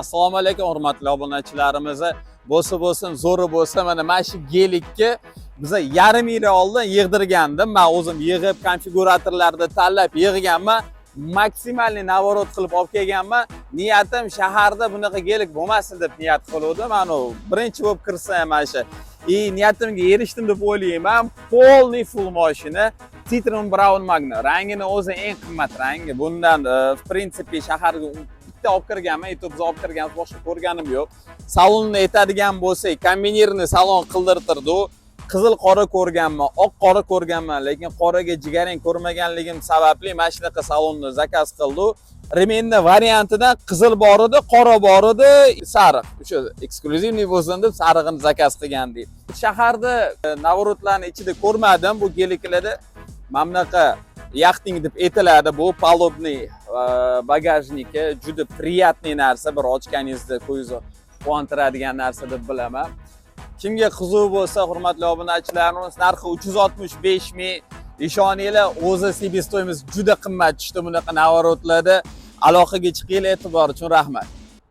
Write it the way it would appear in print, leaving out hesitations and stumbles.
Assalomu alaykum, hurmatli obunachilarimiz. Bo'lsa bo'lsin, zo'ri bo'lsa, mana shu Gelikka biza yarim yil oldin yig'dirgandim. Men o'zim yig'ib, konfiguratorlarni tanlab yig'ganman. Максимальный наворот qilib olib kelganman. Niyatim shaharda bunaqa Gelik bo'lmasin deb niyat qiluvdim. Mana birinchi bo'lib kirsam mana shu. И niyatimga erishdim deb o'ylayman. Полный full mashina. Citroen Brown Magna. Rangini o'zi eng qimmat rangi. Bundan в принципе shaharga bitta olib kirganman, и biz olib kirganmiz, boshqa ko'rganim yo'q. Salonni aytadigan bo'lsak, комбинированный salon qildirtirdi u. Qizil qora ko'rganman, oq qora ko'rganman, lekin qoraga jigarrang ko'rmaganligim sababli mana shunaqa salonni zakaz qildi. Ремень ni variantidan qizil bor edi, qora bor edi, sariq. O'sha эксклюзивный bo'lsin deb sarig'ini zakaz qilgandik. Shaharda наворот larni ichida ko'rmadim bu Geliklarda. Mana bunaqa яхтинг deb aytiladi bu палубный багажник i juda приятный narsa, bir ochganingizda ko'zingizni quvontiradigan narsa deb bilaman. Kimga qiziq bo'lsa, hurmatli obunachilarimiz, narxi 365 ming. Ishoninglar, o'zi себестоимость juda qimmat tushdi bunaqa наворот larda. Aloqaga chiqinglar, e'tibor uchun rahmat.